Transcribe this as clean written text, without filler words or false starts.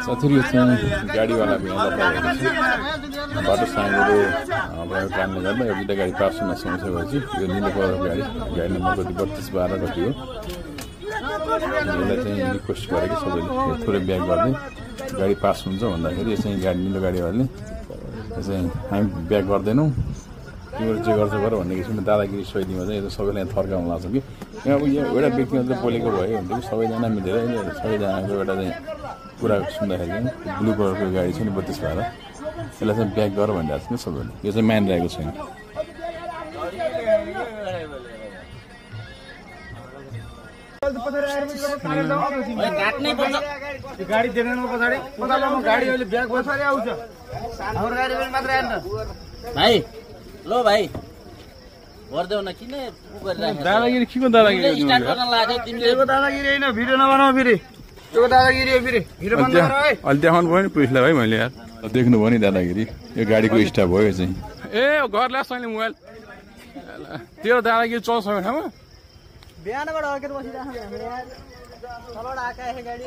साथीहरु चाहिँ गाडीवाला यहाँ बाटो साँगुरो भएको कारणले गर्दा यो दुईटा गाडी पास हुन समस्या भएपछि यो नीलो कलरको गाडी नम्बर कति 3212 कति हो यसलाई चाहिँ रिक्वेस्ट गरे कि सबैले थोरै ब्याक गर्ने गाडी पास हुन्छ भन्दाखेरि यो चाहिँ गाडी नीलो गाडीवालाले चाहिँ हामी ब्याक गर्दैनौँ तिम्रो जे गर्छ गर भन्ने किसिमले दादागिरी शैलीमा चाहिँ यो सबैलाई थर्काउन लाग्छ कि यहाँ अब एउटा व्यक्ति मात्रै बोलेको भयो भने सबैजना मिलेर सबैजनाको एउटा चाहिँ कुरा सुन्दाखेरि चाहिँ ब्लू कलरको गाडी छ नि 3212 यसलाई चाहिँ ब्याक गर भनिरहेको छ नि सबैले यो चाहिँ मानिरहेको छैन गाडी देख्दैन पछाडि पतालामा गाडी अहिले ब्याक बसारे आउँछ हाम्रो गाडी पनि मात्र आएन भाइ लो भाइ गर्देऊ न किन गरिराखेको दादागिरी के को दादागिरी स्टार्ट गर्न लाग्यो तिमीले त्यो दादागिरी हैन भिडियो नबनाऊ फेरि त्यो दादागिरी हो फेरि भिडियो बन्द गर है अलि देखाउनु भयो नि पुलिसलाई भाइ मैले यार देख्नु भयो नि दादागिरी यो गाडीको स्टाफ हो यो चाहिँ ए घर ल्यास अहिले मोबाइल तेरो दादागिरी चल्छ ठाउँमा बिहानबाट अकेर बसिरहेको हामीले यार तलबाट आका गाडी